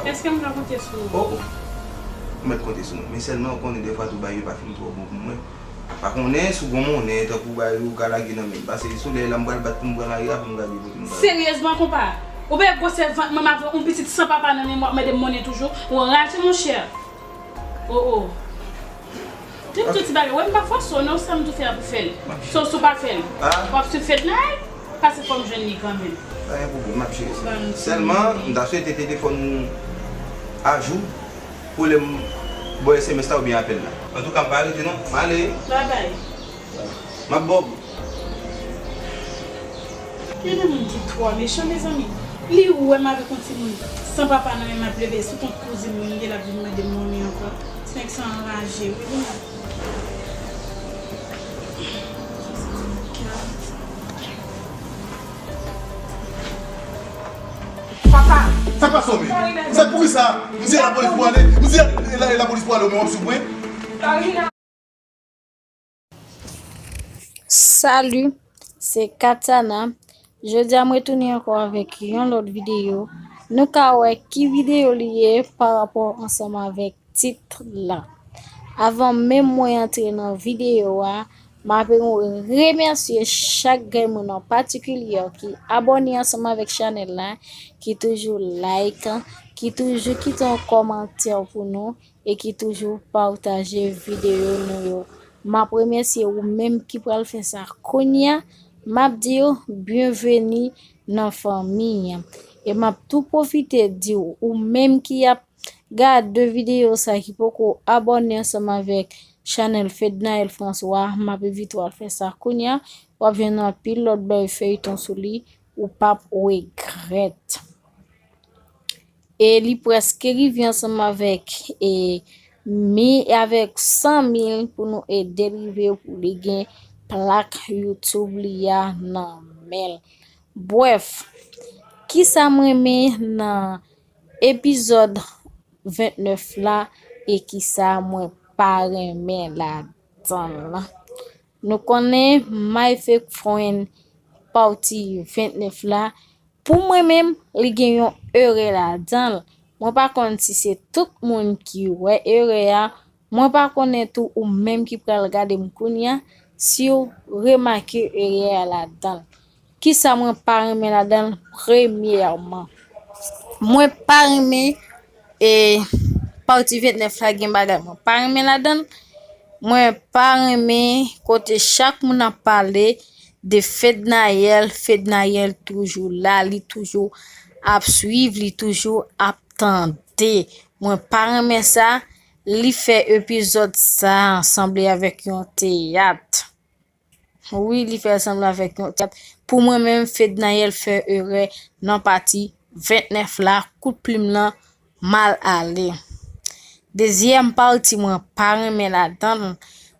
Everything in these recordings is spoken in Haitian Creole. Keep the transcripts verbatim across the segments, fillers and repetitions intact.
Èske m ka konte sou ou? Oh, oh. Ou mèt konte sou mwen. Men sèlman ou konnen defwa tou bagay yo pa fin twò bon pou mwen. Pa konnen si w gon monnen tankou bagay yo ka lage nan men m. Pase solèy la m pral bat pou m pran lari a pou m gade kote m pral. Seryezman, konpa? Ou pa wè gwosè vant mwen m avè yon pitit san papa nan men m w ap mande m monnen toujou? Ou anraje, monchè. Oh, oh. Di m tout ti bagay. Wè m pa fòse w non, sa m tou fè a pou fè l. So, si w pa fè l, w ap swiv Fednaelle? Pase fò m jwenn li kanmenm. Pa gen pwoblèm, m ap jere sa. Sèlman, m ta swete telefòn ou ajou pou lè m ba w S M S la oubyen apèl la. Antouka, m pa rete non. M ale. Babay. M ap ba w. Gen de moun ki twò mechan, mezanmi. Li wè m avèk yon timoun san papa nan men m ap leve sou kont kouzin mwen, li la vin mande m monnen ankò. Nèg sa anraje, wi, wi. Papa! Sa pase w menm? Se poukisa m di lapolis pou ale, m di la, la, lapolis pou ale, men w ap sou mwen. Salut, se Katana. Jodi a mwen tounen ankò avèk yon lòt videyo. Nou ka wè ki videyo li ye pa rapò ansanm avèk tit la. Avan menm mwen antre nan videyo a, m ap remèsye chak grenn moun an patikilye ki abòne ansanm avèk chanèl la, ki toujou like, ki toujou kite yon kòmantè pou nou e ki toujou pataje videyo nou yo. M ap remèsye ou menm ki pral fè sa kounye a. M ap di w byenveni nan fanmi an. E m ap tou pwofite di w, ou menm ki ap gade videyo sa, ki poko abòne ansanm avèk chanèl Fednaelle François, m ap envite w al fè sa kounye a. W ap jwenn anpil lòt bèl feyton sou li, ou p ap regrèt. E li prèske rive ansanm avèk, e, mi, avèk san mil pou nou ede l rive pou li gen plak YouTube li a nan men l. Brèf, kisa m renmen nan epizòd vennèf la e kisa mwen pa renmen ladan l? Nou konnen My Fake Friend pati vennèf la, pou mwen menm, li gen yon erè ladan l. Mwen pa konn si se tout moun ki wè erè a. Mwen pa konnen tou ou menm ki pral gade m kounye a, si w remake erè a ladan l. Kisa mwen pa renmen ladan l? Premyèman, mwen pa renmen, e, pati vennèf la gen bagay mwen pa renmen ladan l. Mwen pa renmen kote chak moun ap pale de Fednaelle, Fednaelle toujou la, li toujou ap swiv, li toujou ap tande. Mwen pa renmen sa, li fè epizòd sa sanble avèk yon teyat. Wi, li fè sanble avèk yon teyat. Pou mwen menm, Fednaelle fè erè nan pati vennèf la, kout plim lan mal ale. Dezyèm pati mwen pa renmen ladan l.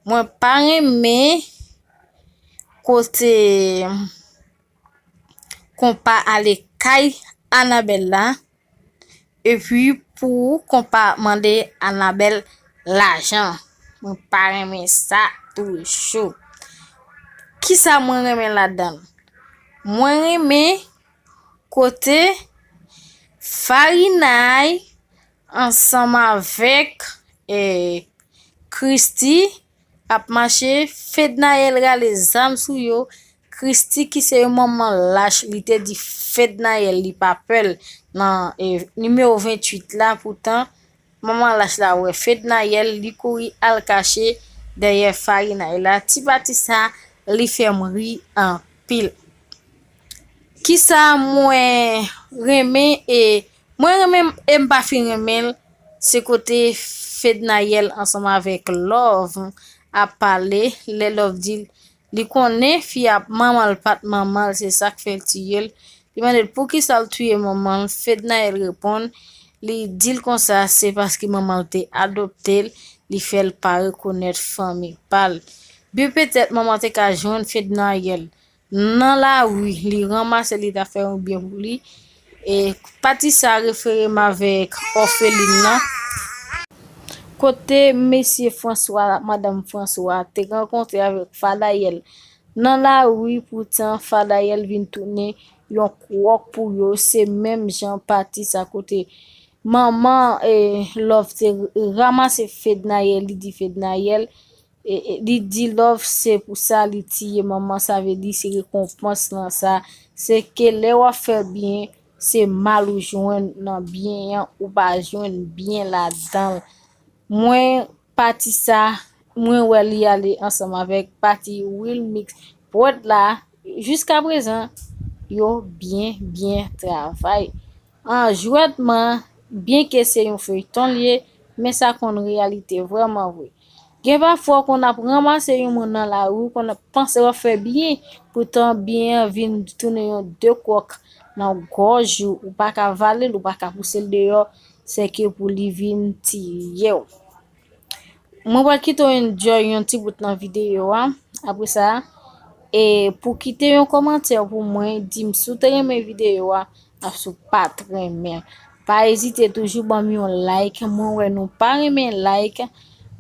Mwen pa renmen kote konpa ale kay Anabèl la, epi pou konpa mande Anabèl lajan. Mwen pa renmen sa toujou. Kisa mwen renmen ladan l? Mwen renmen kote Farinay ansanm avèk, eh, Christie ap mache, Fednaelle rale zam sou yo. Christie ki se yon manman lach, li te di Fednaelle li pa pè l nan, eh, nimewo venntuit la. Poutan, manman lach la wè Fednaelle, li kouri al kache dèyè Farinay la. Ti pati sa, li fè m ri anpil. Kisa mwen renmen e mwen renmen e m pa fin renmen l, se kote Fednaelle ansanm avèk Love ap pale, lè Love di l, li konnen fi a manman l pa t manman l, se sa k fè l tiye l. Li mande l poukisa l touye manman l, Fednaelle reponn, li di l konsa, se paske manman l te adopte l, li fè l pa rekonèt fanmi pa l. Byen petèt manman te ka jwenn Fednaelle nan lari, li ranmase l, li ta fè yon byen pou li. E pati sa refere m avèk òfelin nan. Kote mesye François ak madanm François te rankontre avèk Fadayèl nan lari, poutan Fadayèl vin tounen yon kwòk pou yo. Se menm jan pati sa kote manman e Love te ranmase Fednaelle, li di Fednaelle, e, e, li di Love se pou sa li tiye manman, sa vle di se rekonpans lan sa, se ke lè w ap fè byen, se mal ou jwenn nan byen an, ou pa jwenn byen ladan l. Mwen, pati sa, mwen wè li ale ansanm avèk pati Wilmix Prod la. Jiska prezan, yo byen, byen travay. An jwètman, byenke se yon feyton l ye, men sa konn reyalite vrèman vre. Gen pafwa w konn ap ranmase yon moun nan lari, w konn ap panse w ap fè byen, poutan byen an vin tounen yon de kwòk nan gòj ou, ou pa ka vale l, ou pa ka pouse l deyò, se ke pou li vin tiye w. Mwen pral kite w enjoy yon ti bout nan videyo a. Apre sa, e pou kite yon kòmantè pou mwen, di m si w te renmen videyo a, ap si w pa t renmen. Pa ezite toujou ban m yon like. Mwen wè nou pa renmen like.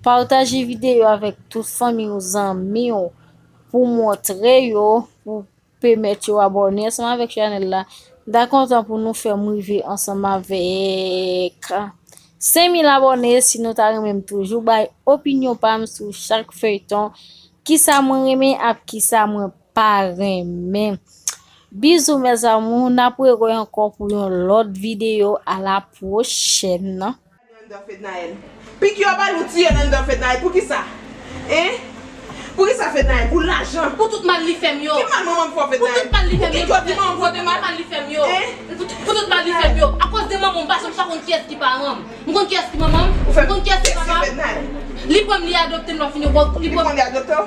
Pataje videyo avèk tout fanmi w, zanmi w, pou montre yo, pou pèmèt yo abòne ansanm avèk chanèl la. M ta kontan pou nou fè m rive ansanm avèk senk mil abòne. Si nou ta renmen m toujou bay opinyon pa m sou chak feyton, kisa mwen renmen ak kisa mwen pa renmen. Bizou mes amours, n ap rewè ankò pou yon lòt videyo. A la pwochèn. Anndan Fednaelle. Piki yo ba nou tiye l anndan Fednaelle. Poukisa? Hein? Poukisa Fednaelle? Pou lajan. Pou tout mal li fè m yo. Ki mal manman m fè w Fednaelle? Pou tout mal li fè m yo. Pou kisa w di manman m fè w te mal? Pou tout mal li fè m yo. Akoz de manman m, m pa janm pa konn kiyès ki paran m. M konn kiyès ki manman m. M konn kiyès ki papa m. Li pran m, li adopte m, lè w fini w pa li pran m. Li pran w, li adopte w?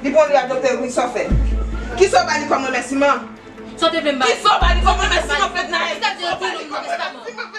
Li pran w, li adopte w, kisa w fè? Kisa w ba li kòm remèsiman? Sa w te vle m ba li? Kisa w ba li kòm remèsiman Fednaelle? Kisa w di l pou nou testaman?